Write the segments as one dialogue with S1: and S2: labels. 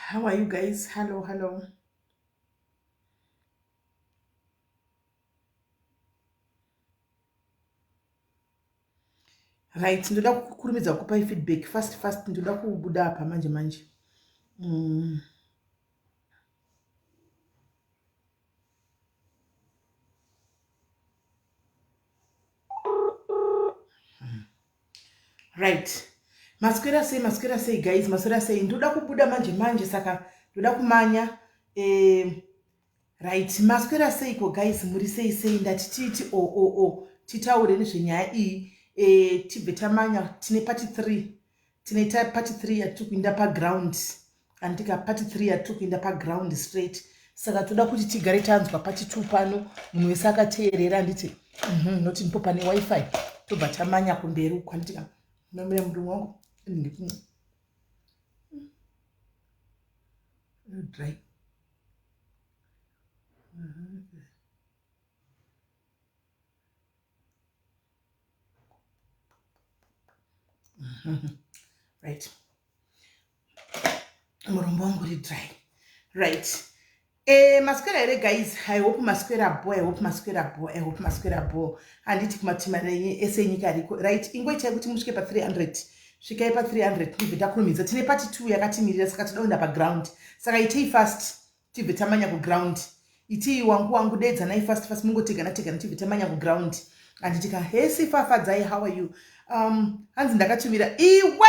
S1: How are you guys? Hello, hello. Right, ndoda kukurumidza kukupai feedback fast fast, ndoda kubuda apa manje manje. Right, maswera sei, maswera sei guys, maswera sei. Ndoda kubuda manje manje, saka ndoda kumanya. Right, maswera seiko guys, muri sei sei? Ndati titi o o o titaure nezvenyaya iyi, tibve tamanya. Tine part 3, tine part 3 yatiri kuinda paground, andika part 3 yatiri kuinda paground straight. Saka toda kuti tigare tanzwa part 2 pano, munhu wese akateerera, handiti? Noti ndipo pane wifi, tobva tamanya kumberi uko, handitika? Nomira murume wangu ndinge dry. Right, murombo wangu uri dry. Right, maswera here guys? I hope maswera bo, I hope maswera bo, I hope maswera bo, handiti? Kumatima ese enyika ariko. Right, ingoitai kuti musvike pa300, svikai pa300, tibve takurumidza. Tine part 2 yakatimirira, saka toda kuenda paground. Saka itei fast, tibve tamanya kuground. Itii wangu wangu, deedzanai fast fast, mungotegana tegana, tibve tamanya kuground, handitika? Hesi Fafadzai, how are you? Hanzi ndakatumira iwe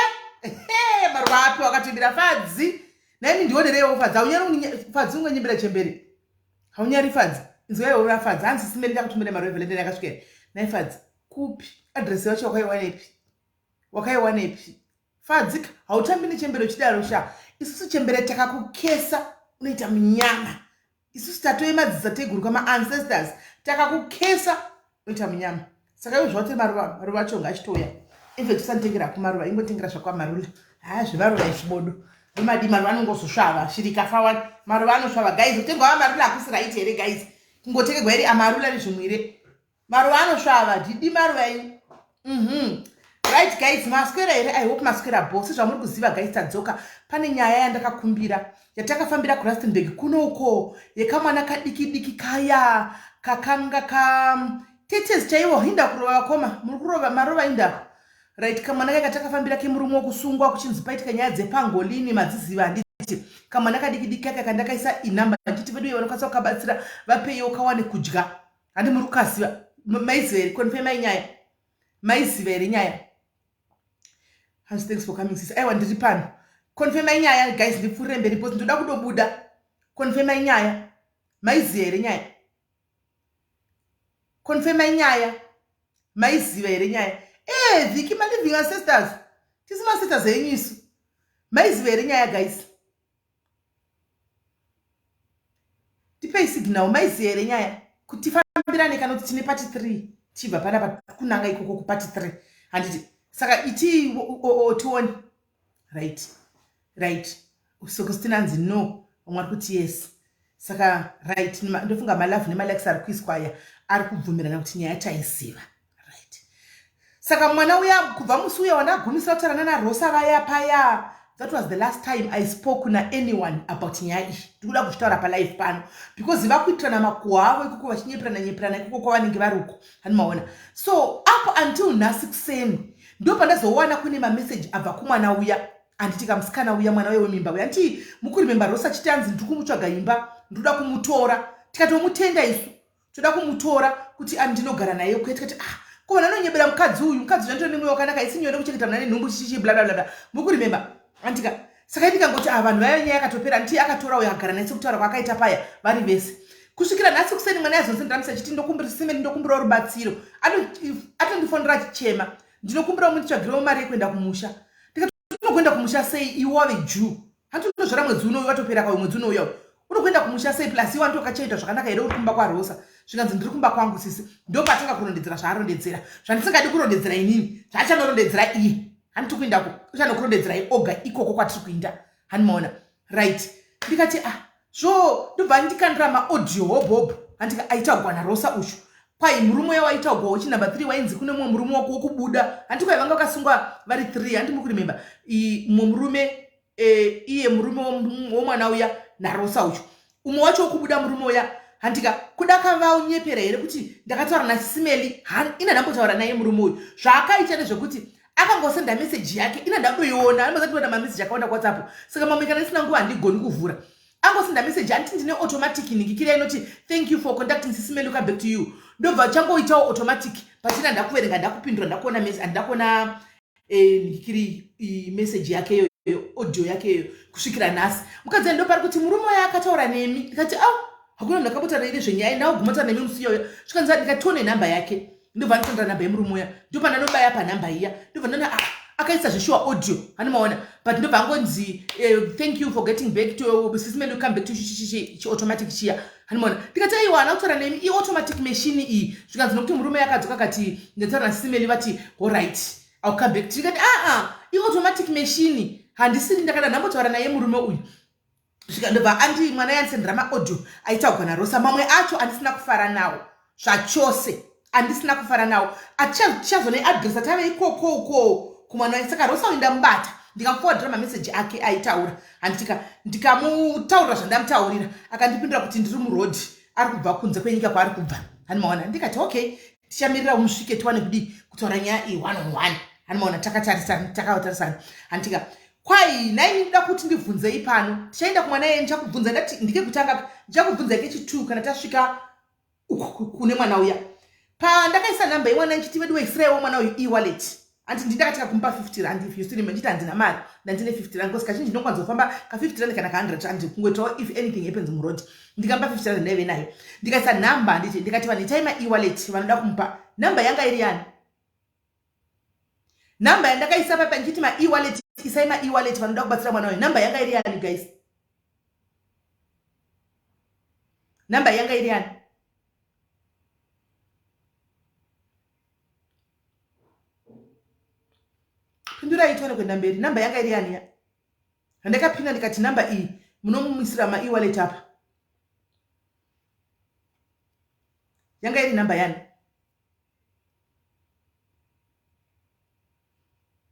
S1: maruva api wakatumira, Fadzi? Naimi ndionereiwo Fadzi, haunyari Fadzi, unganyimbira chembere, haunyari Fadzi. Inzwaiwo Fadzi, hanzi simeri ndakatumira maruva evalentine, yakasvika nai Fadzi kupi? Adresi yacho wakaiwanepi? Wakaiwanepi Fadzi? Hautambi nechembere uchidaro sha. Isusu chembere takakukesa, unoita munyama. Isusu tatove madzitateguru kama-ancestors, takakukesa, unoita munyama. Saka iwo zvauti maruva, maruva acho ngaachitouya. Infact usanditengera kumaruva, ingotengera zvakwamarula. Haa, zvevaruva izvibodo ndomadi, maruva anongozosvava shirika fawani, maruva anosvava guys. Kutengwa amarula hakusi right here guys? Kungotengerwa iri amarula nezvimwire, maruva anosvava dhidi maruva enyu. Right guys, maswera here? I hope maswera bo. Sezvamuri kuziva guys, tadzoka. Pane nyaya yandakakumbira, yatakafambira kuRustenburg kunoko, yekamwana kadiki diki kaya kakanga ka tetes chaiwo. Hinda kurova vakoma, muri kurova marova inda. Right, kamwana kaya katakafambira kemurume wokusungwa, kuchinzi paitika nyaya dzepangolini, madziziva handiti? Kamwana kadiki diki kaka kandakaisa inamba ndichiti vedu vanokwanisa kukabatsira, vapeiwo kawane kudya, handi? Muri kukaziva? Maiziva here? Confirmai nyaya, maiziva here nyaya? Hanzi thanks for coming sis. Aiwa, ndiri pano. Confirmai nyaya guys, ndipfuurire mberi because ndoda kudobuda. Confirmai nyaya, maiziva here nyaya? Confirmai nyaya, maiziva here nyaya? Vhiki, maliving ancestors, tisi maancestors enyu isu. Maiziva here nyaya guys? Tipei signal, maiziva here nyaya, kuti tifambirane kana kuti tine part 3, tichibva panapa kunanga ikoko kupart 3, handiti? Saka iti tione. Right, so Christina anzi no, vamwe vari kuti yes. Saka right, ndofunga malove nemalikes ari kuiswa aya ari kubvumirana kuti nyaya taiziva. Right, saka mwana uya, kubva musi uya wandagumisira kutaura nana Rosa vaya paya, that was the last time I spoke naanyone about nyaya iyi. Ndikuda kuzvitaura palive pano because vakuitirana makuhwa avo ikoko, vachinyeperana nyeperana ikoko kwavanenge vari uko, hani maona? So up until nhasi kuseni ndo pandazowana kune mameseji abva kumwana uya, handiti? Kamusikana uya, mwana uya wemimba uya, handiti? Mukurememba Rosa achiti anzi ndiri kumutsvaga imba, ndoda kumutora, tikatomutenda isu, toda kumutora kuti ndinogara naye kuya. Tikati ah, ko vanhu anonyebera mukadzi uyu, mukadzi uyu anditori nemwoyo wakanaka, isi nyore kuchengeta mwana nenhumbu, chichichi bla bla bla. Mukurememba andika? Saka ndikangoti ah, vanhu vaya, nyaya yakatopera, nditi akatora uyo agara naye sekutaura kwaakaita paya vari vese, kusvikira nhasi kuseni mwana yazonzendramisa achiti ndokumbira simeni, ndokumbirawo rubatsiro. Atondifonera achichema, ndinokumbirawo munditsvagirewo mari yekuenda kumusha. Ndikati unokuenda kumusha sei iwe wave juu? Hanti unozvara mwedzi uno, watopera kwayo mwedzi unouya, unokuenda kumusha sei? Plus iwe anditokachaita zvakanaka here? Uri kumba kwaRosa? Zvikanzi ndiri kumba kwangu sisi. Ndopatanga kurondedzera zvaarondedzera, zvandisingadi kurondedzera inini, zvaachanorondedzera iye, handiti? Kuindako uchanokurondedzerai oga ikoko kwatiri kuinda, hani maona? Right, ndikati ah, zvo ndobva ndikandira maaudio hobhobho, handika? Aitaugwa naRosa uchu kwai murume uya waitaugwa wechi number 3 wainzi kune mumwe murume wako wokubuda, handi? Kwai vanga vakasungwa vari 3, handi? Mukurememba mumwe murume. e, iye murume womwana uya narosa ucho umwe wacho wokubuda murume uya handika kuda kavaunyepera here kuti ndakataura nasisimeli ina ndambotaura naye murume uyu zvaakaita nezvekuti akangosenda meseji yake ina ndadoiona anozationa mameseji akawanda kuwhatsapp saka mamwe kana ndisina nguva handigoni kuvhura angosenda message handiti ndine automatic ningikira inoti thank you for contacting sisimeli come back to you ndobva changoitawo automatic but ina ndakuverenga ndakupindura ndakuona message ndakuona eh, ningikiri message yake iyoyo audio yake iyoyo kusvikira nhasi mukadzi ndo pari kuti murume waye akataura nemi ndikati au hakuna munhu akambotaura neni zvenyaya ndakuguma taura nemi musi iyoyo zvikanzi ndikatione nhamba yake ndobva nditondera nhamba yemurume uya ndobva ndanobaya panhamba iya ndobva ndona ah, akaisa zveshuwa audio hani maona but ndobva angonzi eh, thank you for getting back to sisimeli come back to chiautomatic chiya hani maona ndikati aiwa haana kutaura nemi iautomatic machine iyi zvikanzi nokuti murume yakadzoka akati ndataura nasisimeli vati alright I'll come back ndikati aa ah, ah, iautomatic machine handisiri ndakada ndambotaura naye murume uyu svika ndobva andi mwana yandisendera maaudio aitaurwa narosa mamwe acho andisina kufara nawo zvachose andisina kufara nawo atichazone adress atave ikoko uko kumwana waye saka rosa uyu ndamubata ndikamufowadhira mameseji ake aitaura handitika ndikamutaurira zvandamutaurira akandipindura kuti ndiri muroad ari kubva kunze kwenyika kwaari kubva hani maona ndikati okay tichamirira musvike tiwane kudii kutaura nyaya iyi one on one hani maona takatarisana takatarisana handitika kwai nhaini ndoda kuti ndibvunzei pano tichaenda kumwana iye ndichakubvunza ndati ndikekutanga ndichakubvunza kechi2 kana tasvika uku kune mwana uya pandakaisa nhamba yemwana ndichiti vedu weisiraiwo mwana uyu ewallet anti ndindakatanga kumupa 50 rand if you still remember nditi handina mari ndandine 50 rand because kazhinji ndinokwanzofamba ka 50 rand kana ka 100 rand kungoitawo if anything happens muroad ndikamupa 50 rand ndaive nayo ndikaisa nhamba handiti ndikati vanhu itai maewallet vanoda kumupa nhamba yanga iri yani Number yandakaisa papa ndichiti ma e-wallet isai ma e-wallet vanoda kubatsira mwana uyu. Number yanga iri yani guys? Number yanga iri yani? Pindurai tione kuenda mberi. Number yanga iri yani ya? Ndakapinda ndikati number iyi munomumisira ma e-wallet apa. Yanga iri number yani?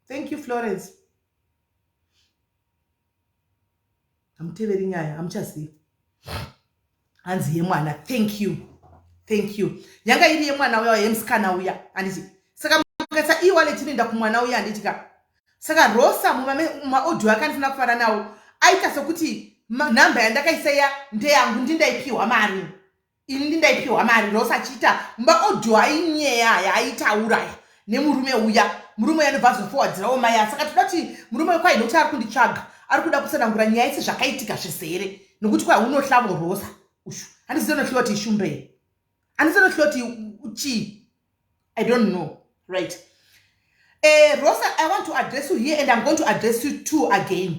S1: Thank you Florence. Hamuteveri nyaya, hamuchazivi. Hanzi yemwana. Thank you. Thank you. Yanga iri yemwana uya yemusikana uya. Handiti. Saka mukaisa e-wallet inoenda kumwana uya handiti ka. Saka Rosa mumaaudio ake andisina kufara nawo aita sekuti nhamba yandakaisa iya ndeyangu ndindaipiwa mari. ini ndindaipiwa mari rose achiita mba audio ainyeya aya aitaura aya nemurume uya murume uya ndobva azofowadzirawo mai aya saka toda kuti murume uyu kwai nokuti ari kunditsvaga ari kuda kutsanangura nyaya isi zvakaitika zvizere nokuti kwai unohlavo rosa ushu handizive unohliwa kuti ishumbei handizive unohliwa kuti chii i don't know right rosa i want to address you here and i'm going to address you too again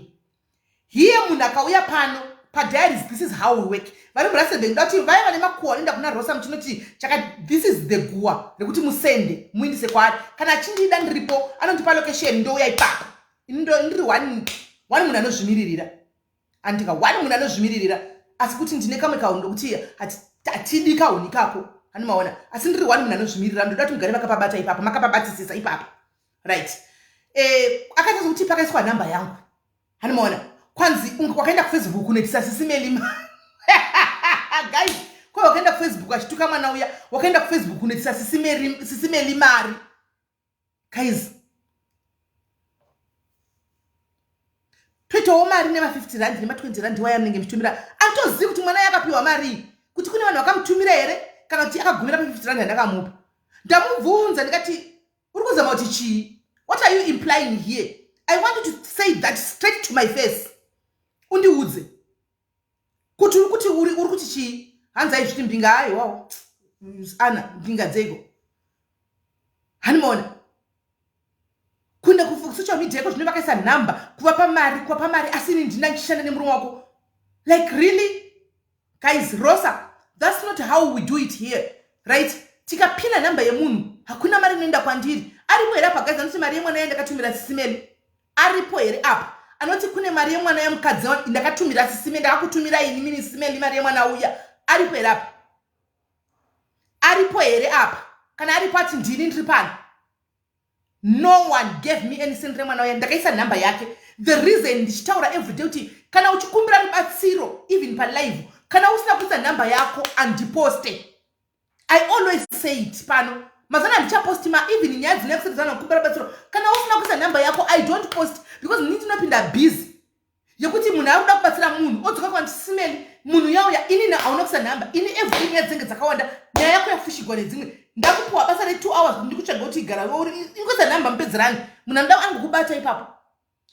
S1: Here munhu akauya pano padiaries this is how we work vari murustenburg ndoda kuti vaya vane makuwa vanoenda kuna rosa muchinoti chaka this is the guwa rekuti musende muindise kwaari kana achindida ndiripo anondipa location ndouya ipapo ini ndiri one one munhu anozvimiririra andika one munhu anozvimiririra asi kuti ndine kamwe kaunhu ndokuti hatidi kahuni ikako anomaona asi ndiri one munhu anozvimirira ndoda kuti mugare makapabata ipapo makapabatisisa ipapo right eh, akaita sekuti pakaiswa nhamba yangu hani maona kwanzi wakaenda kufacebook unoitisa sisi melima guys kwa wakaenda kufacebook achituka mwana uya wakaenda kufacebook unoitisa sisi meli mari guys toitawo mari nema 50 rand nema 20 rand waya munenge muchitumira antozivi kuti mwana yakapiwa mari kuti kune vanhu vakamutumira here kana kuti akagumira pa 50 rand yandakamupa ndamubvunza ndikati uri kuzama kuti chii what are you implying here i want you to say that straight to my face undiudze kuti uri kuti uri uri kuti chii hanzi aizviti mbinga aiwawo ana mbinga dzeiko hanimaona kuenda kusocial media iko zvino vakaisa number kuvapa mari kuvapa mari asi ini ndina ndichishanda nemurume wako like really Guys, Rosa, that's not how we do it here. Right? Tikapina number yemunhu, hakuna mari inoenda kwandiri. Aripo here apa guys anoti mari yemwana yandakatumira Sisimeli? Aripo here apa? Anoti kune mari yemwana yemukadzi ndakatumira Sisimeli, ndakakutumira ini mini Sisimeli mari yemwana uya. Aripo here apa? Aripo here apa? Kana aripo ati ndini ndiri pano. No one gave me any cent remwana uya ndakaisa number yake. The reason ndichitaura everyday kuti kana uchikumbira rubatsiro, even palive, kana usina kuisa nhamba yako, andiposte. I always say it pano. Mazana handichaposti ma even nyaya dzine kusedzana kukumbira rubatsiro. Kana usina kuisa nhamba yako, I don't post, because ndini ndinopinda busy yekuti munhu ari kuda kubatsira munhu, odzoka kwandi, "Simeli, munhu yauya." Inini hauna kuisa nhamba. Ini every nyaya dzinenge dzakawanda, nyaya yako yafushigwa nedzimwe. Ndakupiwa basa re2 hours kuti ndikutsvaga kuti igara ingoisa nhamba, mupedzerani. Munhu anoda angokubata ipapo.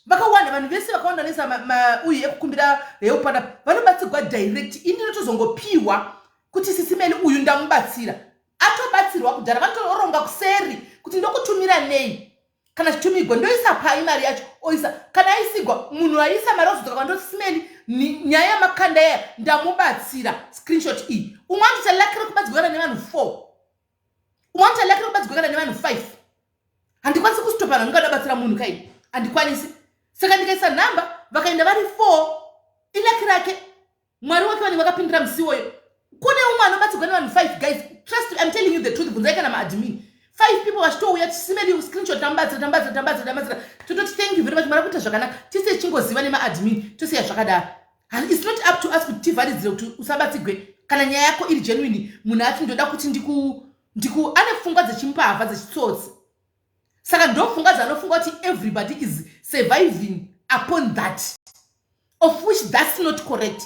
S1: Vakawanda, vanhu vese vakawanda vanoisa uyu ekukumbira help panapa vanobatsirwa direct. Ini ndinotozongopiwa kuti, "Sisimeli, uyu ndamubatsira." Atobatsirwa kudhara. Vanotoronga kuseri kuti ndokutumira nei. Kana chitumigwa, ndoisa pai mari yacho, oisa. Kana aisigwa, munhu aisa mari ozodzoka kwandoti, "Simeli, nyaya yamakanda yaya ndamubatsira, screenshot iyi." Umwe anoita lucky rekubatsirwa kana nevanhu four, umwe anoita lucky rekubatsirwa kana nevanhu five. Handikwanisi kustopana. Ndingada batsira munhu kai, handikwanisi. Saka ndikaisa nhamba, vakaenda vari four, ilucky rake, Mwari wake vanenge vakapindira musiwoyo. Kune umwe anobatsirwa nevanhu five. Guys, trust, I'm telling you the truth. Bvunzai kana maadmin. Five people vachitouya, "Simeli, screenshot, tamubatsira, tamubatsira, tamubatsira, tamubatsira." Tototi, "Thank you very much, mari kuita zvakanaka." Tise tichingoziva nemaadmin, tosiya zvakadaro. It's not up to us kuti tivharidzire kuti usabatsigwe kana nyaya yako iri genuine. Munhu ati, "Ndoda kuti ndiku," ane pfungwa dzechimbavha, dzechitsotsi. Saka ndo pfungwa dzanofunga kuti everybody is surviving upon that, of which that's not correct.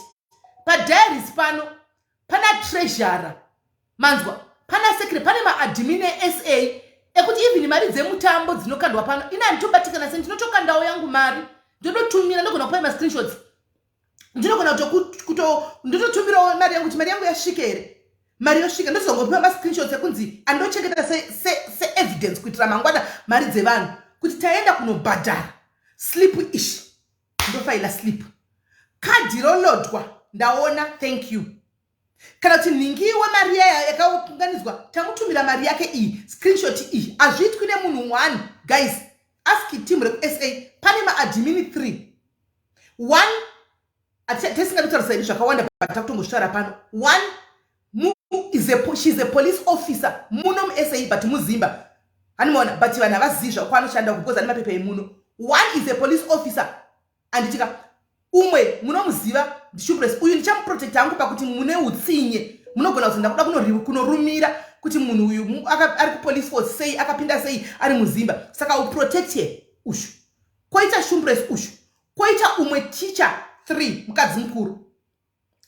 S1: Padiaries pano pana treasurer, manzwa, pana secretary, pane maadmin esa ekuti even mari dzemutambo dzinokandwa pano, ina handitobatikana. Se ndinotokandawo yangu mari, ndototumira, ndogona kupai mascreenshots. Ndinogona ndototumirawo mari yangu kuti mari yangu yasvika here. Mari yosvika, ndozongopiwa mascreenshots ekunzi andochengeta seevidence kuitira mangwana mari dzevanhu kuti taenda kunobhadhara. Slip ishi, ndofaila slip, kadhi rolodwa, ndaona, thank you. Kana kuti nhingiwe mari yaya yakaunganidzwa, tamutumira mari yake iyi, screenshot iyi. Hazviitwi nemunhu one. Guys, ask team rekusa. Pane maadmin 3, one tisingadi kutaurisa idi zvakawanda, but takutongozvitaura pano. One is a, she's a police officer muno muSA, but muZimba, handimaona, but vanhu havazivi zvakwaanoshanda because ane mapepa emuno. One is a police officer, anditika. Umwe munomuziva, ndishupres uyu. Ndichamuprotecta hangu pakuti mune utsinye, munogona kuti ndakuda kunorumira kuti munhu uyu ari kupolice force sei, akapinda sei ari muZimba. Saka uprotecte ushu. Koita Shumbres ushu, koita umwe teacher 3, mukadzi mukuru.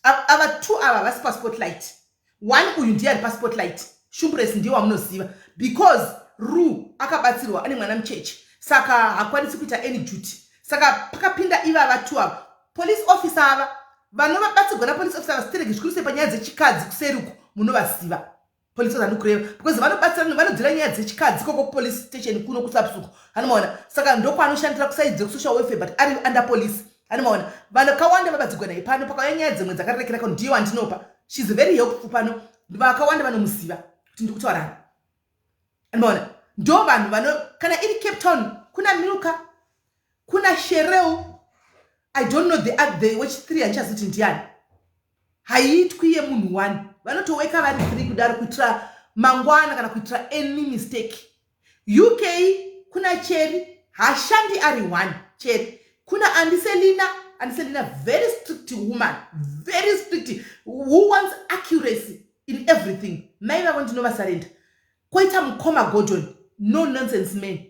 S1: Ava two ava vasi paspotlight. One uyu ndiye ari paspotlight. Shumbres ndiye wamunoziva because Ru akabatsirwa, ane mwana muchechi, saka hakwanisi kuita any duty. Saka pakapinda ivava two ava, police officer ava vanovabatsirwa napolice officer vasitereki, zvikuru sei panyaya dzechikadzi kuseri uku. Munovaziva police officer ndikureva, because vanobatsira, vanodzira nyaya dzechikadzi koko kupolice station kuno kuSapsuku, anomaona. Saka ndokwanoshandira kuside dzekusocial welfare, but ari under police, anomaona. Vakawanda vabatsirwa naye pano. Pakauya nyaya dzimwe dzakarerekera, ndiye wandinopa. She's very helpful pano. Vakawanda vanomuziva kuti ndiri kutaurani, anomaona. Ndo vanhu vano. Kana iri Cape Town, kuna Milka, kuna Sherel. I don't know the which three, handichazi kuti ndiani. Haiitwi yemunhu one. Vanotoweka vari three kudaro kuitira mangwana kana kuitira any mistake. UK kuna Cheri, hashandi ari one Cheri. Kuna Andiselina. Andiselina, very strict woman, very strict, who wants accuracy in everything. Mai vavo ndinovasarenda. Koita mukoma Gordon, no nonsense man.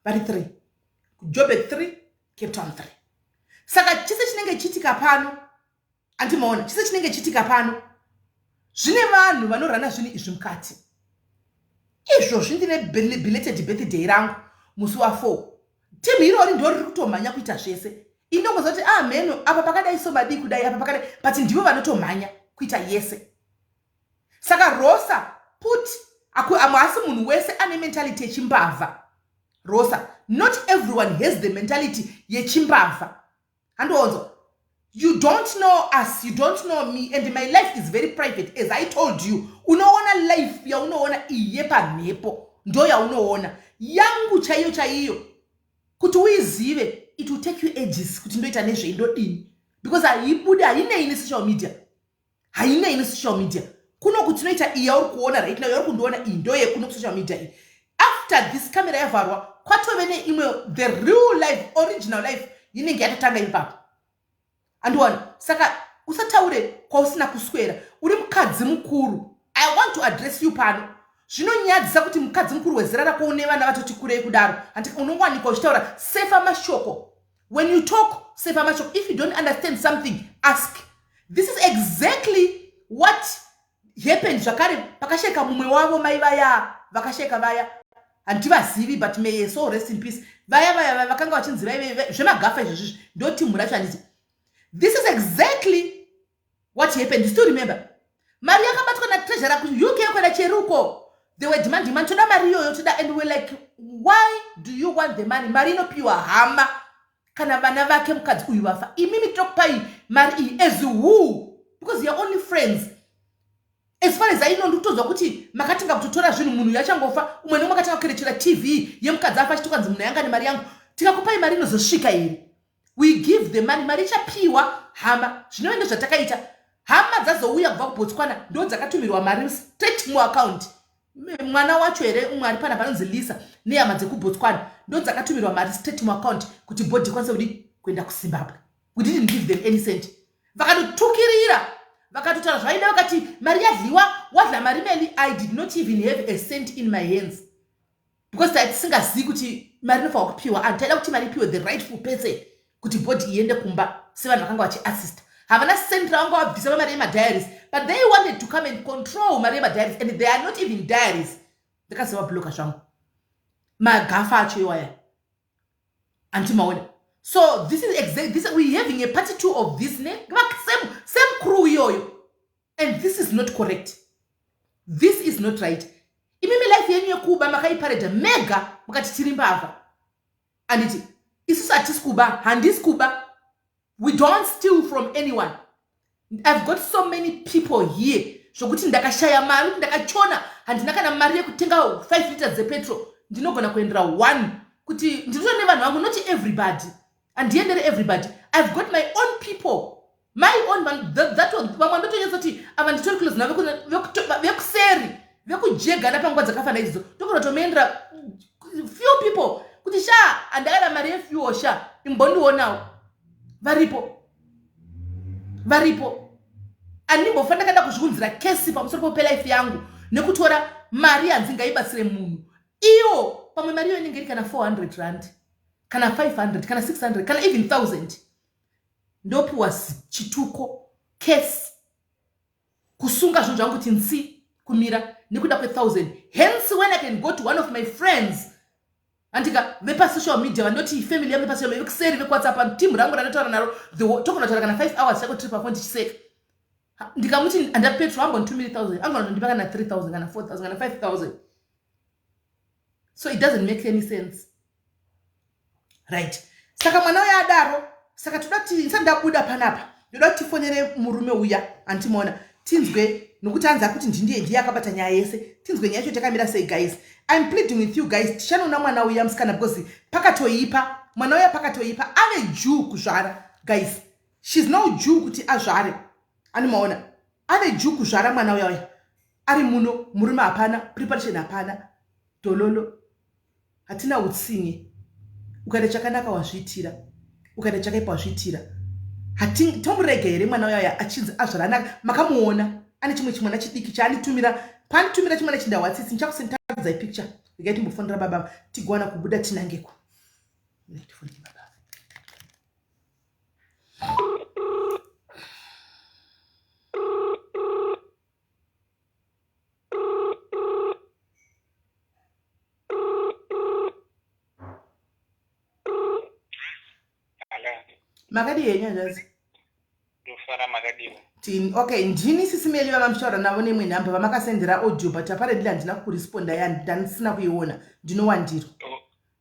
S1: Vari three, Joburg 3, Cape Town 3. Saka chise chinenge chiitika pano, andimaona, chise chinenge chiitika pano zvine vanhu vanorana zvinhu izvi mukati. Izvozvi ndine belated birthday rangu musi wa4. Timu irori ndo riri kutomhanya kuita zvese. Indongoza kuti, ah, mheno apa pakadai, so madii kudai, apa pakadai, but ndivo vanotomhanya kuita yese. Saka Rosa put amwe, asi munhu wese ane mentality yechimbavha, Rosa. Not everyone has the mentality yechimbavha, handionzwa. You don't know us, you don't know me, and my life is very private, as I told you. Unoona life yaunoona iyi yepamhepo ndo yaunoona yangu chaiyo chaiyo. Kuti uizive, it will take you ages kuti ndoita nezvei, ndodini, because haibudi, hainei nesocial media, hainei nesocial media. Kuno kuti tinoita iyi yauri kuona right now, yauri kundiona iyi, ndo yekuno kusocial media iyi. After After this camera yavharwa, kwatove neimwe, the real life, original life inenge yatotanga ipapo, andiona. Saka usataure kwausina kuswera. Uri mukadzi mukuru. I want to address you pano. Zvinonyadzisa kuti mukadzi mukuru wezera rako, une vana vatoti kurei kudaro, handi unowanikwa uchitaura. Sefa mashoko. When you talk, sefa mashoko. If you don't understand something, ask. This is exactly what happened zvakare pakasheka mumwe wavo, mai vaya vakasheka vaya, handivazivi, but may so rest in peace, vaya vaya vakanga vachinzi vaive zvemagafa izvozvizvi, ndo timu racho, handiti? This is exactly what happened. You still remember mari yakabatwa natreasurer kuUK, kwena cheruko? They were demanding money. Toda mari iyoyo, toda. And we were like, "Why do you want the money?" Mari inopiwa hama kana vana vake mukadzi uyu vafa. Imimi tokupai mari iyi as who? Because you are only friends. As far as I know, ndikutozwa kuti makatenga kutotora zvinhu munhu yachangofa. Umwe nemwe akatanga kukerechera TV yemukadzi afa, achiti munhu yanga nemari yangu. Tikakupai mari, inozosvika here? We give the money, mari ichapiwa hama. Zvinove ndozvatakaita. Hama dzazouya kubva kuBotswana, ndo dzakatumirwa mari straight muaccount. Mwana wacho here, umwe ari pana panonzi Lisa, nehama dzekuBotswana, ndo dzakatumirwa mari straight muaccount kuti body ikwanise kudi kuenda kuZimbabwe. We didn't give them any cent. Vakatotukirira, vakatotaura zvaida, vakati mari yadliwa, wadla mari meli. I did not even have a cent in my hands because tatisingazivi kuti mari inofanwa kupiwa and taida kuti mari ipiwe the rightful person kuti body iende kumba. Sevanhu vakanga vachiassista, havana cent ravanga vabvisa pamari yemadiaries, but they wanted to come and control mari yemadiaries, and they are not even diaries. Ndakazovabloka zvangu, magafa acho iwaya, andimaona. So this is exactly this. We having a part two of this ne same crew iyoyo, and this is not correct. This is not right. Imimi life yenyu yekuba makaiparedha mega, mukati tiri mbavha, anditi? Isusu hatisi kuba, handisi kuba. We don't steal from anyone. I've got so many people here zvokuti ndakashaya mari, kuti ndakachona, handina kana mari yekutenga 5 liters dzepetrol, ndinogona kuendera one kuti ndinoto nevanhu vangu. Not everybody, handiendere everybody. I've got my own people, my own. That vamwe ndotonyatsa kuti ava nditori close navo, vekuseri, vekujegana panguva dzakafanana idzodzo, togona tomuendera few people kuti sha, handakana mari yefuel, sha, imbondionawo. Varipo, varipo. Handimbofa ndakada kuzviunzira kesi pamusoro pelife yangu nekutora mari hanzi ngaibatsire munhu. Iyo pamwe mari iyo inenge iri kana 400 rand, kana 500, kana 600, kana even 1000, ndopiwa chituko, kesi, kusunga zvinhu zvangu kuti nsi kumira nekuda kwe1000. Hence when I can go to one of my friends, andika vepasocial media, vandoti family yangu vepasocial media, vekuseri, vekuWhatsApp, timu rangu randotaura naro, togona kutaura kana 5 hours chako tiri pafoni tichiseka. Ndikamuti handa petrol, ambonditumiri 1000, angona kana 3000, kana 4000, kana 5000. So it doesn't make any sense, right? Saka mwana uyo adaro. Saka toda kuti, ndisati ndabuda panapa, ndoda kuti tifonere murume uya, andimaona, tinzwe, nokuti hanzi akuti ndindiye, ndiye akabata nyaya yese. Tinzwe nyaya yacho takamira sei. Guys, I'm pleading with you guys, tichanoona mwana uya musikana, because pakatoipa mwana uya, pakatoipa, ave due kuzvara. Guys, she's now due kuti azvare, animaona, ave due kuzvara mwana uya. Uya ari muno, murume hapana, preparation hapana, dololo. Hatina utsinye. Ukaita chakanaka wazviitira, ukaita chakaipa wazviitira. Tomurega here mwana uyaya achinzi azvara? Makamuona ane chimwe chimwana chidiki chaanditumira, paanditumira chimwana chindawatsitsi. Ndichakusendai picture. Regai timbofonera baba, tigowana kubuda tinangeko. Tifonere baba. Makadi henyu, hanzvadzi?
S2: Ndofara, makadiwa?
S1: Okay, ndini Sisi Meli vamamuchitaura navo nemwe nhamba vamakasendera audio, but apparently handina kuresponda, ya ndandisina kuiona, ndinowandiro.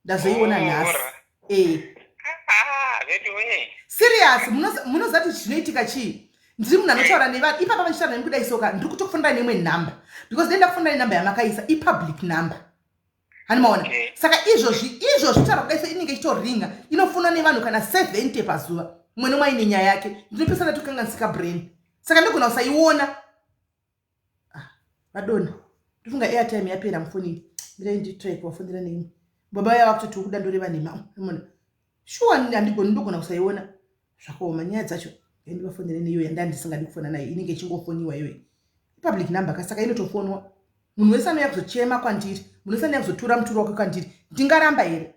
S1: Ndazoiona nhasi e. Serious, munoziva kuti zvinoitika chii? Ndiri munhu anotaura nevanhu ipapa, vachitaura nemi kudai soka, ndiri kutokufonera nemwe nhamba because dai ndakufonera nenhamba yamakaisa, ipublic number, hanimaona. Saka izvozvi, izvozvi taura kudai so, inenge ichitoringa, inofonwa nevanhu kana 70 pazuva, mumwe nomwe aine nyaya yake. Ndinopesana tokanganisika brain, saka ndogona kusaiona. Ah, vadona, ndofunga airtime yapera mufonini. Mirai nditry kuvafonera neimwe. Baba vaya vakutoti ukuda ndoreva nhema. Mona. Shuwa handigoni ndogona kusaiona. Zvakaoma nyaya dzacho. Ndivafonere neiyo yandandisingadi kufona nayo inenge ichingofoniwa iyoyo. Public number ka saka inotofonwa. Munhu wese anouya kuzochema kwandiri, munhu wese anouya kuzotura muturo wake kwandiri. Ndingaramba here?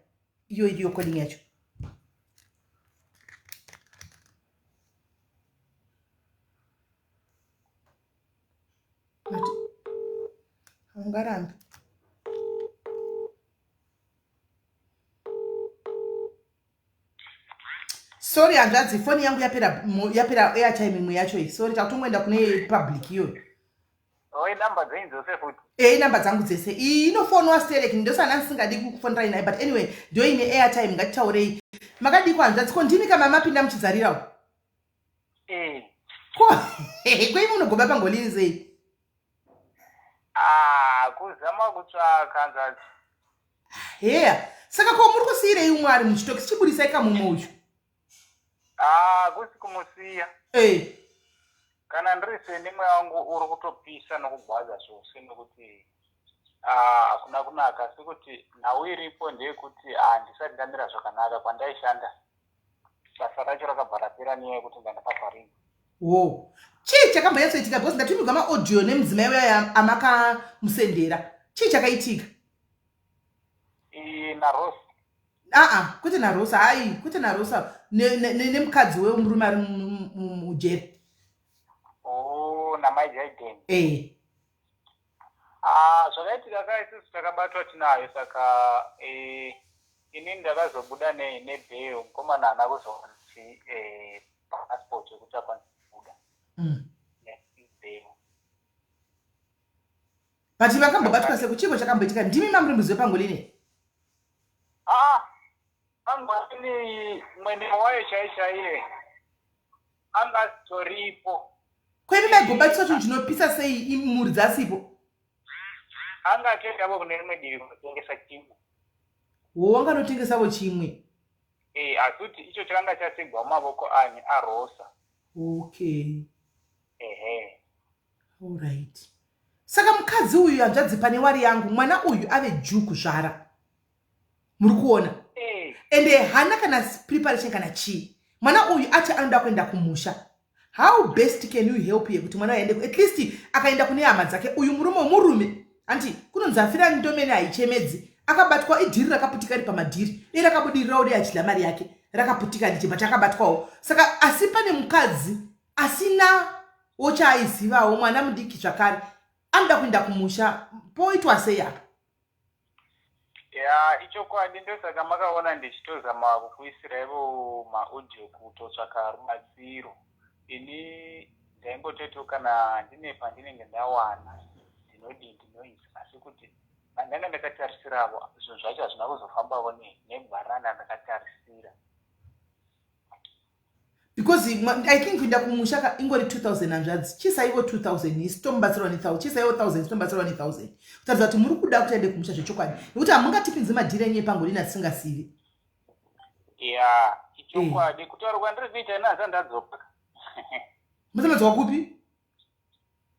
S1: Iyo iriyo calling yacho. Haungarambi. Sorry hanzvadzi, foni yangu yapera yapera airtime imwe yacho iyi. Sorry, takutongoenda kune public iyoyo.
S2: Oh, inumber dzenyu dzose futi?
S1: Eh, inumber dzangu dzese. Iyi inofonwa sterek, ndosana ndisingadi kukufonerai nayo, but anyway, ndiyo ine airtime, ngatitaurei. Makadii hanzvadzi, ko ndimi kama mapinda muchidzarirawo?
S2: Eh.
S1: Ko, kwei munogoba pangolini sei?
S2: Ah, kuzama kutsvaka hanzvadzi.
S1: Heya, saka ko muri kusiirei umwe ari muchitokisi chiburisai kamumwe uyu?
S2: Ah, kusi kumusiya.
S1: Eh.
S2: Kana ndiri seni mweya wangu uri kutopisa nokugwadza zvose nokuti ah, hakuna kunaka asi kuti nhau iripo ndeyekuti handisati ndamira zvakanaka kwandaishanda basa racho rakabva rapera nenyaya yekuti ndandakavharirwa.
S1: Wo. Chii chakambonyatsoitika because ndatumirwa maaudio nemudzimai uya amakamusendera. Chii chakaitika?
S2: NaRose.
S1: Aa, kwete naRose, hayi, kwete naRose. Nemukadzi wemurume ari mujeri.
S2: Oh, namai Jaiden.
S1: Eh.
S2: Ah, zvakaitika ka isusu takabatwa tinayo saka eh, ini ndakazobuda ne nebail mukomana haana kuzowana chi eh, passport yekuti akwanise kubuda nebail.
S1: But vakambobatwa seko chiiko chakamboitika ndimi mamuri muzive pangolini?
S2: Ah, pangolini mwene wayo chai chaiye anga asitoripo.
S1: Ko imi maigobatiswa chinhu chinopisa sei mhuri dzasipo?
S2: Anga atoendavo kune rimwe divi kunotengesa chimwe.
S1: Wo wanga anotengesavo chimwe.
S2: Eh, asi kuti icho chakanga chasigwa mumavoko ani aRosa.
S1: Okay.
S2: Ehe.
S1: Alright. Saka mukadzi uyu hanzvadzi pane wari yangu mwana uyu ave due kuzvara. Muri kuona?
S2: Eh.
S1: Ende hana kana preparation kana chii. Mwana uyu ati anoda kuenda kumusha. How best can you help here kuti mwana aende at least akaenda kune hama dzake uyu murume murume anti kunonzi afira ndomene haichemedzi akabatwa idhiri rakaputika ri pamadhiri dei rakabudirirawo dei achidya mari yake rakaputika ndiche but akabatwawo saka asi pane mukadzi asina wo chaaizivawo mwana mudiki zvakare anoda kuenda kumusha poitwa sei apa
S2: Ya, ichokwadi ndosaka makaona ndichitozama kukuisira ivo maaudio kutotsvaka rubatsiro. Ini ndaingototiwo kana ndine pandinenge ndawana ndinodii ndinoisa asi kuti pandanga ndakatarisiravo zvinhu zvacho hazvina kuzofambavo negwara randandakatarisira.
S1: Because I think kuenda kumusha ka ingori 2000 hanzvadzi chiisaiwo 2000 isu tomubatsirawo ne 1000 chiisaiwo 1000 tomubatsirawo ne 1000 kutaridza kuti muri kuda kuti aende kumusha zvechokwadi nekuti hamungatipinzi madhiri enyu epangolini atisingasivi.
S2: Ya, ichokwadi kutaura kwandiri kuita ini handisati ndadzoka.
S1: Musamadzoka kupi?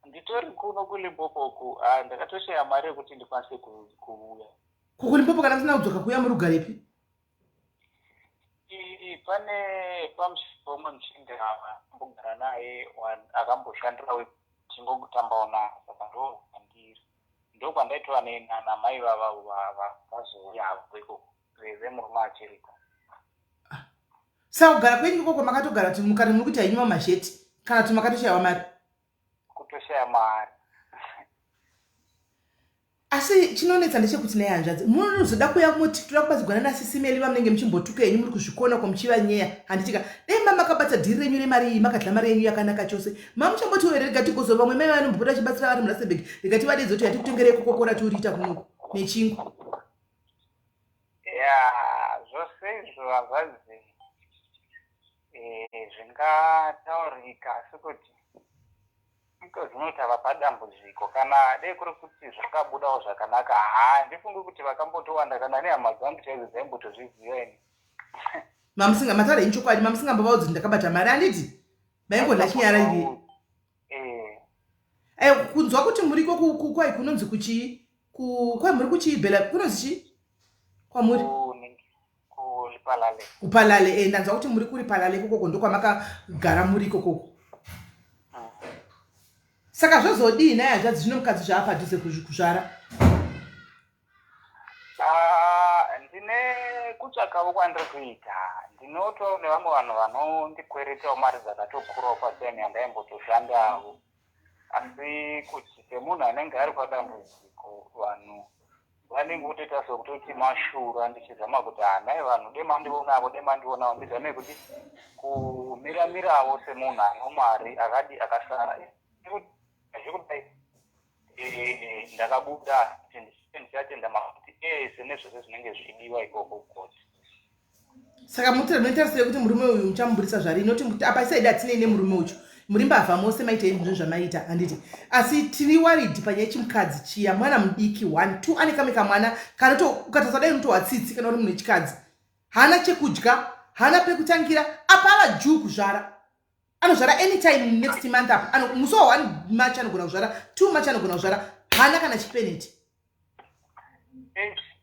S2: Nditori kuno kuLimpopo uku, ah, ndakatoshaya mari yekuti ndikwanise kuuya.
S1: Ko kuLimpopo kana musina kudzoka kuuya muri kugarepi?
S2: Pane pamusha muchinda ambogara naye akamboshandira tingokutambawo naye saka ndo kwandiri ndokwandaitova namai vava vazouya avo ikoko vemurume achiriko.
S1: Saka kugara kwenyu ikoko makatogara kuti mukati muri kuita henyu mamazheti kana kuti makatoshaiwa mari?
S2: Kutoshaya mari.
S1: Asi chinonetsa ndechekuti naye hanzvadzi munozoda kuuya moti toda kubatsirwa nana Sisi Meli vamunenge muchimbotuka henyu muri kuzvikona ko muchivanyeya handitika dai ma makabata dhiri renyu remari iyi makadya mari yenyu yakanaka chose mamuchamboti here rega tigozo vamwe mai vanombopota vachibatsira vari muRustenburg rega tivadeedze kuti yatikutengerei kokokora tiuriita kunoku nechingwa.
S2: Ya zvose izvo hanzvadzi eh, zvingataurika asi kuti iko zvinoita vapadambudziko kana dei kuri kuti zvakabudawo zvakanaka haa ndifungi kuti vakambotowanda kana nehama dzangu chaidzo dzaimbotozviziva ini.
S1: Mamusinga mataura henyu chokwadi mamusingambovaudzi kuti ndakabata mari handiti maingodla chinyararire.
S2: Eh.
S1: Eh, kunzwa kuti muriko kwai kunonzi kuchii? Kwamuri kuchiibhela kunozi chii kwamuri?
S2: Kulipalale.
S1: Kupalale, ndanzwa kuti muri kuripalale ikokoko, ndokwamakagara muri ikokoko. Saka zvozodii naye hanzvadzi, zvino mukadzi zvaapadhuze kuzvara?
S2: Ah, ndine kutsvakavo kwandiri kuita. Ndinoto nevamwe vanhu vanondikweretawo mari dzakatokurawo patime yandaimbotoshandawo, asi kuti semunhu anenge ari padambudziko, vanhu vanenge votoita sekutoti mashura. Ndichizama kuti hanai vanhu demandionavo, demandionavo, ndizame kuti kumiramirawo semunhu ano mari akadi akasara zvekudai. Ndakabuda ndichatenda makuti ese nezvese zvinenge zvichidiwa ikoko kukoti.
S1: Saka munotarisire kuti murume uyu muchamuburisa zvari noti apa isaidi hatinei nemurume uchu, muri mbavha mose, maita zvinhu zvamaita, handiti? Asi tiri worried panyaya yechimukadzi chiya, mwana mudiki, one two, ane kamwe kamwana kanoto ukatarisa dai unotohwa tsitsi kana uri munhu wechikadzi. Haana chekudya, haana pekutangira, apa ava juu kuzvara. Anozvara anytime next month apa, musi wa 1 March anogona kuzvara, 2 March anogona kuzvara. Haana kana chipeneti.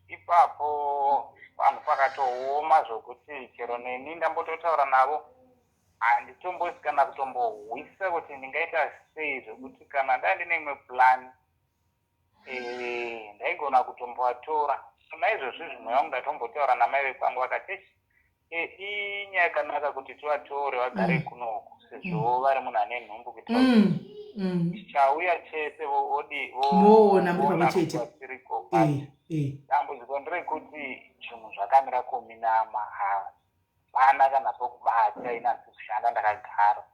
S2: Ipapo vanhu pakatooma zvokuti chero neni ndambototaura navo, handitombozi kana kutombohwisa kuti ndingaita sei, zvokuti kana dai ndine imwe plan, ndaigona kutombovatora. Naizvozvi zvimwe vangu ndatombotaura namai vekwangu, vakati inyaya yakanaka kuti tivatore vagare kunoku, sezvo vari munhu ane nhumbu, kuitira kuti chauya chese vodi
S1: Voona muri pamwe chete.
S2: Rubatsiriko. Dambudziko nderekuti zvinhu zvakamira kuminama, hapana kana pokubata. Inanzi kushanda ndakagara,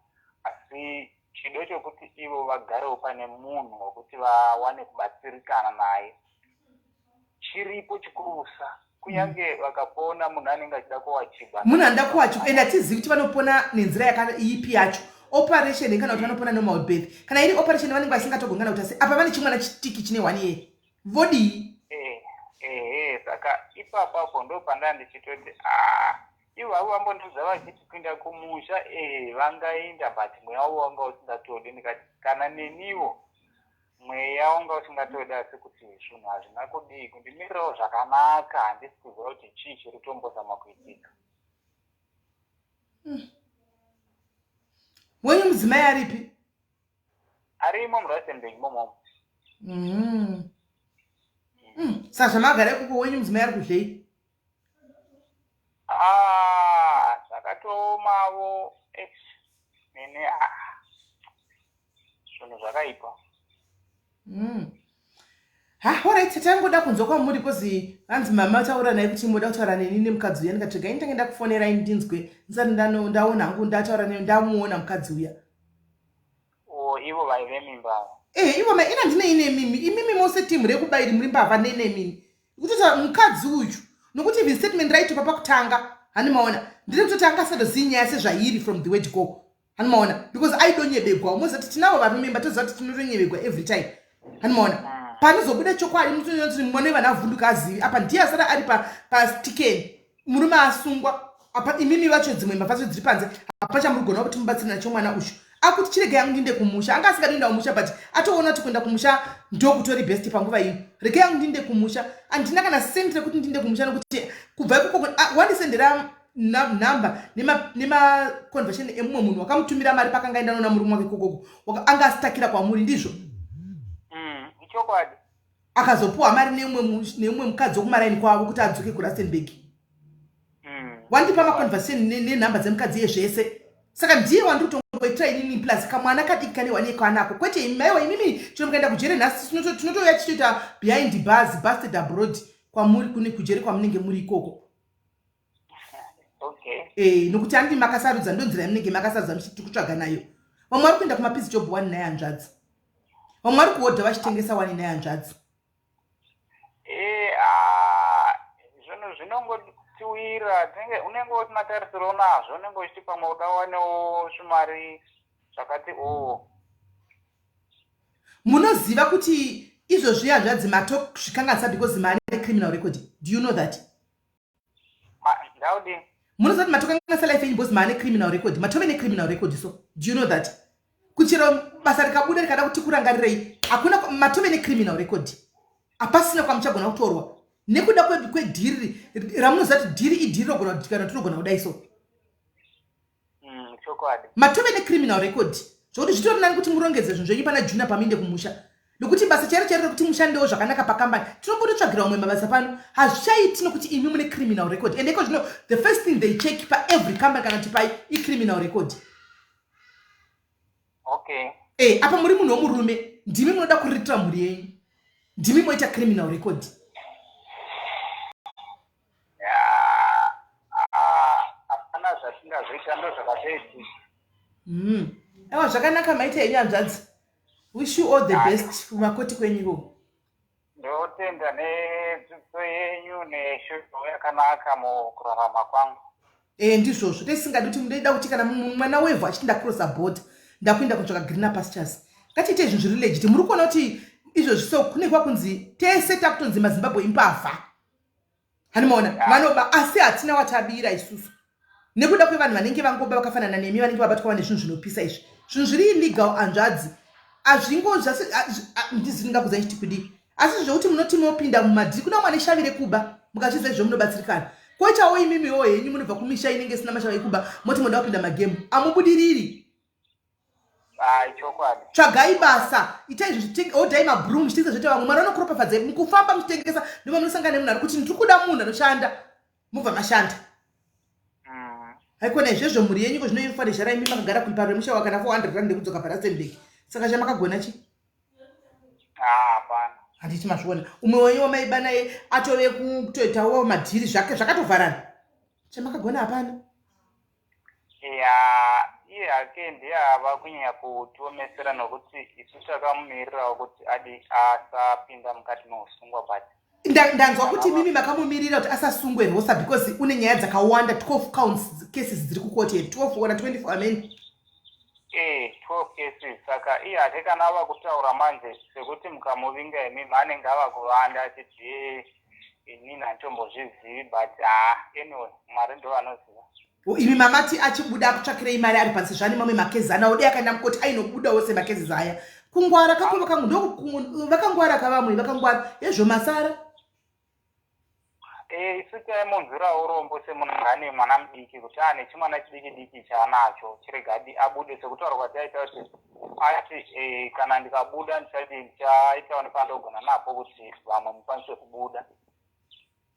S2: asi chido chokuti ivo vagarewo pane munhu wekuti vawane kubatsirikana naye chiripo chikurusa, kunyange vakapona munhu anenge achida kuwachigwa.
S1: Munhu anoda kuwachigwa, and hatizivi kuti vanopona nenzira ipi yacho, operation kana kuti vanopona normal birth. Kana iri operation, vanenge vasingatogongana kuti asi apa vane chimwana chitiki chine 1 year, vodii?
S2: Ehe, saka ipapapo ndo pandaa ndichitoti a ivo havo vambondiudza vachiti kuinda kumusha, ehe, vangainda, but mweya wavo wanga usingatodi. Ndikati kana neniwo mweya wanga usingatodi, asi kuti zvinhu hazvina kudii kundimirirawo zvakanaka. Handisi kuziva kuti chii chiri kutombozama kuitika.
S1: Wenyu mudzimai aripi?
S2: Arimo muRustenburg imomomo.
S1: Saka zvamagara ikoko, wenyu mudzimai ari kudlei?
S2: Ah, zvakatoomavo nene. Ah, zvinhu zvakaipa.
S1: Ha, alright, tangoda kunzwa kwamuri, 'cause hanzi mama taura naye kuti moda kutaura neni nemukadzi uya. Ndikati regai nditange ndakufonerai ndinzwe ndisati ndaona hangu ndataura naye, ndamuona mukadzi uya.
S2: O, ivo vaive mimba ava?
S1: Eh, ivo ma ina ndine ine mimi, imimi mose timu rekubairi muri mbavha nene mimi. Kutoti mukadzi uyu, nokuti even statement raitopa pakutanga, hani maona, ndiri kutoti anga asatozivi nyaya sezvairi from the word go, hani maona, because aidonyebegwa. Umoziva kuti tinavo varume, toziva kuti tinotonyebegwa every time, hani maona. Panozobuda chokwadi mutoona kuti mwana wevanhu avhunduka, azivi apa ndiye asara ari pastikeni, murume asungwa apa, imimi vacho dzimwe mbavha dzacho dziri panze, hapa chamuri kugona kuti mubatsire nacho mwana uyu. Akuti chirege yangu ndinde kumusha, anga asingadi kuenda kumusha, but atoona kuti kuenda kumusha ndokutori best panguva ino. Rege yangu ndinde kumusha, handina kana sendi rekuti ndinde kumusha, nokuti kubva ikoko wandisendera nhamba nemaconversation emumwe munhu wakamutumira mari pakanga enda nona murume wake kokoko, anga asitakira kwamuri, ndizvo?
S2: Ichokwadi.
S1: Akazopuwa mari neumwe mukadzi wekumaraini kwavo kuti adzoke kuRustenburg. Wandipa maconversation nenhamba dzemukadzi yezvese, saka ndiye wandiri kutongoitira inini, plus kamwana kadiki kane wane kanako, kwete imi. Maiwa imimi, chino mukaenda kujere nhasi, tinotouya tichitoita behind bars, busted abroad kwamuri kune kujere kwamunenge muri ikoko. Nokuti handi makasarudza, ndo nzira yamunenge makasarudza muchiti kutsvaga nayo. Vamwe vari kuenda kumapiece job one naye hanzvadzi, vamwe vari kuhodha vachitengesa wani naye hanzvadzi.
S2: Ah, zvinhu zvinongotiwira, tinenge unenge usina tarisiro nazvo, unenge uchiti pamwe udawanewo zvimari zvakati oo.
S1: Munoziva kuti izvozvi hanzvadzi matozvikanganisa because maane criminal record? Do you know that?
S2: Ndaudi?
S1: Munoziva kuti matokanganisa life yenyu because maane criminal record, matove necriminal record? So do you know that kuchero basa rikabuda rikada kuti kurangarirei, hakuna, matove necriminal record. Hapasina kwamuchagona kutorwa nekuda kwedhiri ramunoziva kuti dhiri idhiri rogona kuti kana tinogona kudai so.
S2: Chokwadi.
S1: Matove necriminal record zvokuti zvitori nani kuti murongedze zvinhu zvenyu pana June apa muinde kumusha. Nokuti basa chairo chairo rekuti mushandewo zvakanaka pakambani tinombototsvagira umwe mabasa pano hazvichaiti nokuti imi mune criminal record. And iko zvino the first thing they check paevery company kana kuti pai icriminal record.
S2: Okay.
S1: Apa muri munhu womurume, ndimi munoda kuriritira mhuri yenyu, ndimi moita criminal record.
S2: Hapana zvatingazoita, ndozvakatoitika.
S1: Aiwa, zvakanaka, maita henyu hanzvadzi. Wish you all the best kumakoti kwenyu ikoko.
S2: Ndotenda nedzidziso yenyu neshoko yakanaka mukurarama kwangu.
S1: Ndizvozvo tesingadi kuti ndoida kuti kana mwana wevhu achiti ndacrossa border ndakuenda kutsvaka greener pastures, ngatiite zvinhu zviri legit. Muri kuona kuti izvozvi so kune kwakunzi tese takutonzi maZimbabwe imbavha, hanimaona vanoba, asi hatina watabira isusu nekuda kwevanhu vanenge vangoba vakafanana nemi, vanenge vabatwa vane zvinhu zvinopisa izvi, zvinhu zviri illegal hanzvadzi. Hazvingo ndingakuza ichiti kudii, asi zvekuti munoti mopinda mumadhiri kuna mwane shavi rekuba, mukazviziva izvo munobatsirikana. Koitawo imimiwo henyu munobva kumisha inenge isina mashavi ekuba, moti moda kupinda magemu, amubudiriri.
S2: Chokwadi.
S1: Tsvagai basa, itai zvinhu, odhai mabroom muchitengesa zvoita vamwe. Mwari vanokuropafadzai mukufamba muchitengesa, ndoma munosangana nemunhu ari kuti ndiri kuda munhu anoshanda, mubva mashanda. Haikona izvezvo mhuri yenyu ko zvinoifanira imi makagara kuiparo remusha wakana 400 rand nekudzoka paRustenburg, saka chamakagona chi?
S2: Hapana.
S1: Handiti mazviona, umwe wenyu wamaiba naye atove kutoitawo madhiri zvake zvakatovharana, chamakagona hapana.
S2: Ya, iye hake ndiye ava kunyanya kutiomesera nokuti isu takamumirirawo kuti adi asapinda mukati meusungwa, but
S1: Ndanzwa kuti mimi makamumirira kuti asasungwe Rosa because une nyaya dzakawanda, 12 counts cases dziri kukoti here, 12 or 24, amen.
S2: 12 cases, saka iye hake kana ava kutaura manje sekuti mukamuvinga imimi anenge ava kuvanda achiti e inini handitombozvizivi, but ha, anyway, Mwari ndo vanoziva.
S1: Imi mamati achibuda akutsvakirei mari ari pansi zvane mamwe makezi anawo, dei akaenda mukoti ainobudawo semakezi aya. Kungwara kako vakangwara kavamwe vakangwara hezvo masara.
S2: Isu taimunzwirawo urombo semunhu ane mwana mudiki kuti ane chimwana chidiki diki chaanacho, chirega abude, sekutaura kwataita kuti ati kana ndikabuda ndichati ndichaitawo nepandogona napo kuti vamwe mukwanise kubuda.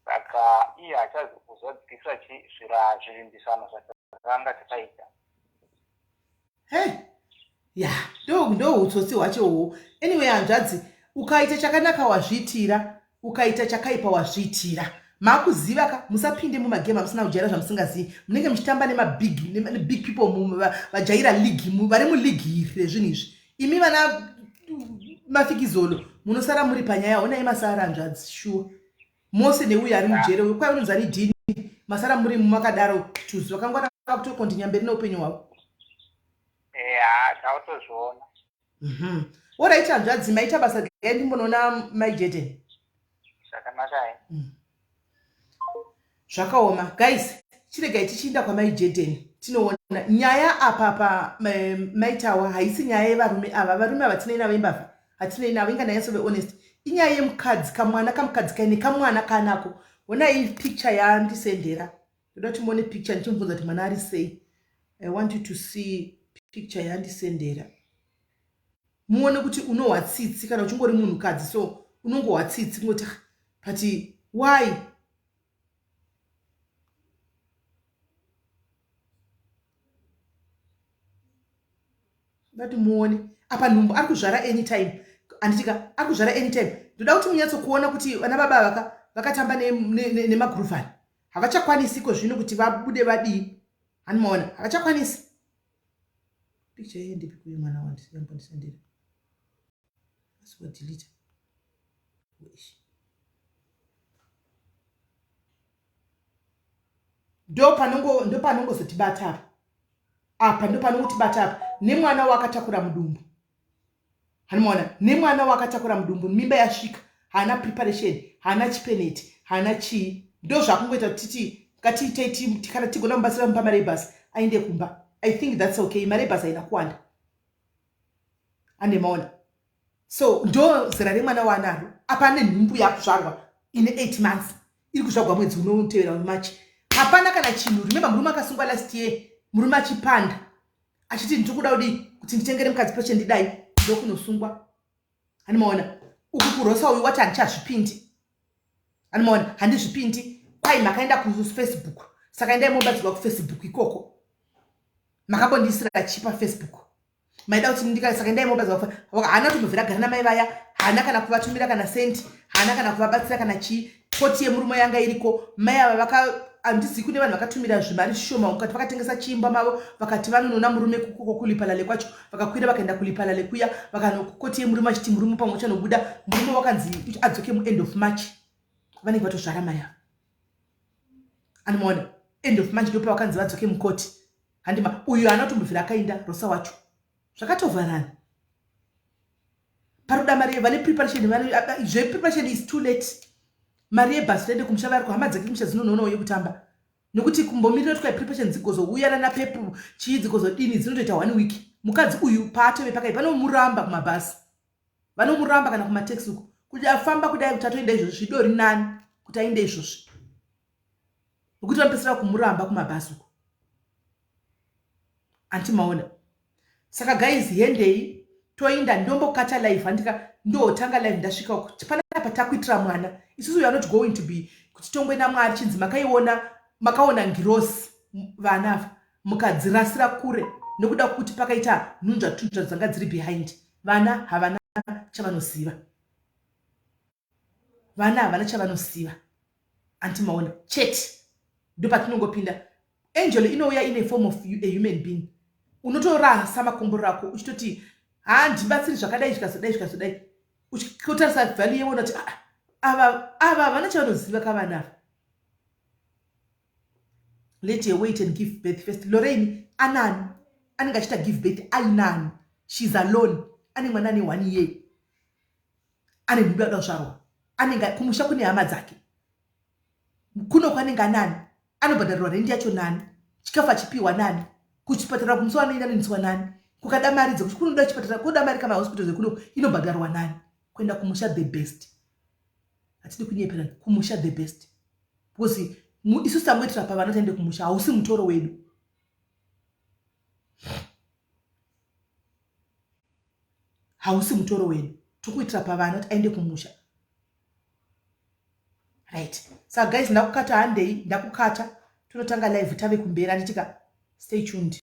S2: Saka iye hachazi kuzadzikisa zvivimbisano zvatakanga takaita.
S1: Hey, ya, ndo utsotsi hwacho uhwo. Anyway hanzvadzi, ukaita chakanaka wazviitira, ukaita chakaipa wazviitira. Makuziva ka, musapinde mumagame amusina kujaira, zvamusingazivi. Munenge muchitamba nemabig big people vajaira league, vari muleague iri rezvinhu izvi. Imi vana mafikizolo munosara muri panyaya. Honai masara hanzvadzi, shuwa mose neuyo ari mujere uyo kwai unonzi ani dhini, masara muri makadaro tuzi vakangwana vakutokontinya mberi neupenyu hwavo.
S2: Ya, tautozviona.
S1: Alright hanzvadzi, maita basa, gai ndimbonoona mai Jaden.
S2: Zvakanakai.
S1: Zvakaoma guys, chiregai tichiinda kwamai Jaden tinoona nyaya apa. Pa maitawa haisi nyaya yevarume ava, varume ava tinei navo, imbavha, hatinei navo, inga ndanyatso honest. Inyaya yemukadzi, kamwana kamukadzi kaine kamwana kanako. Honai picture yandisendera, ndoda kuti muone picture ndichimubvunza kuti mwana ari sei. I want you to see picture yandisendera, muone kuti unohwa tsitsi kana uchingori munhukadzi, so unongohwa tsitsi kungoti, "Ah, but why?" Ndati muone apa, nhumbu ari kuzvara anytime, handitika? Ari kuzvara anytime. Ndoda kuti munyatsokuona kuti vana baba vakatamba nemaguruvhani, havachakwanisiko zvino kuti vabude vadii, hanimaona, havachakwanisi. Picture iye ndipi kuye mwana wandisendera, asi wadelete. Ndo panongozotibata apa, apa ndo panongotibata apa nemwana wakatakura mudumbu, hanimaona, nemwana wakatakura mudumbu, mimba yasvika, haana preparation, haana chipeneti, haana chii. Ndo zvakungoita kuti titi ngatiitei kana tigona mubatsira mupa mari yebhasi aende kumba. I think that's okay, mari yebhasi haina kuwanda, andemaona. So ndo zera remwana waanaro apa, ane nhumbu yakuzvarwa ine 8 months, iri kuzvagwa mwedzi unotevera weMarch. Hapana kana chinhu. Remember, murume akasungwa last year, murume achipanda achiti ndiri kuda kudii kuti nditengere mukadzi peshe, ndidai, ndokunosungwa. Handimaona uku kurosa uyu wati handichazvipindi. Handimaona, handizvipindi. Kwai makaenda kuFacebook, saka endai mobatsirwa kuFacebook ikoko. Makambondiisira chi paFacebook? Maida kuti ndika, saka endai mobatsirwa. Haana kutombobvira agara namai vaya, haana kana kuvatumira kana sendi, haana kana kuvabatsira kana chii. Koti yemurume yanga iriko, mai ava vaka handizii kune vanhu vakatumira zvimari zvishoma, mukati vakatengesa chiimba mavo, vakati vanonona murume kukoko kuLephalale kwacho. Vakakwira vakaenda kuLephalale kuya, vakanokoti yemurume achiti murume pamwe uchanobuda. Murume wakanzi adzoke muend of March. Vanenge vatozvara mai ava, anomaona, end of March ndopavakanzi vadzoke mukoti. Handima uyu haana kutombobvira akainda Rosa wacho, zvakatovharana. Paroda mari, vane preparation, zvepreparation is too late. Mari yebhasi riende kumusha, vari kuhama dzake kumusha dzinonoonawo yekutamba, nekuti kumbomirira kuti kwai preparation dzigozouya nanapepu chii dzigozodini, dzinotoita one week. Mukadzi uyu paatove pakai, vanomuramba kumabhasi, vanomuramba kana kumateksi uku. Kuti afamba kudai kuti atoenda izvozvi, zvidori nani kuti aende izvozvi, nokuti vanopedzisira kumuramba kumabhasi uku. Antimaona? Saka guys, hendei toinda. Ndombokata live, handika ndotanga live ndasvika uku. Panapa takuitira mwana isusu, we are not going to be kuti tongwe naMwari chinzi makaiona, makaona ngirosi, vana ava mukadzirasira kure nekuda kwekuti pakaita nhunzva tunzva dzanga dziri behind. Vana havana chavanoziva, vana havana chavanoziva. Antimaona? Chete ndopatinongopinda. Angel inouya in a form of a human being, unotorasa makomborero ako uchitoti handibatsiri, zvakadai zvikazodai zvikazodai, uchikotarisa value yeona kuti ah, ava ava havana chavanoziva kavana ava. Let her wait and give birth first. Lorraine anani anenge achiita give birth ainani? She's alone, ane mwana ane one year, ane nhumbu yakuda kuzvarwa. Anenge kumusha kune hama dzake, kuno kwanenge anani? Anobhadharirwa rendi yacho nani? Chikafu achipiwa nani? Kuchipatara kumusi wanoenda anoendeswa nani? Kukada mari dzekuti kunoda chipatara, kunoda mari kamahospitals ekuno, inobhadharwa nani? Kuenda kumusha the best, hatidi kunyeperana. Kumusha the best, because isusu tangoitira pavana taende kumusha, hausi mutoro wedu, hausi mutoro wedu. Tokuitira pavana kuti aende kumusha, right? Saka guys, ndakukata, handei, ndakukata. Tinotanga live tave kumberi, handitika? Stay tuned.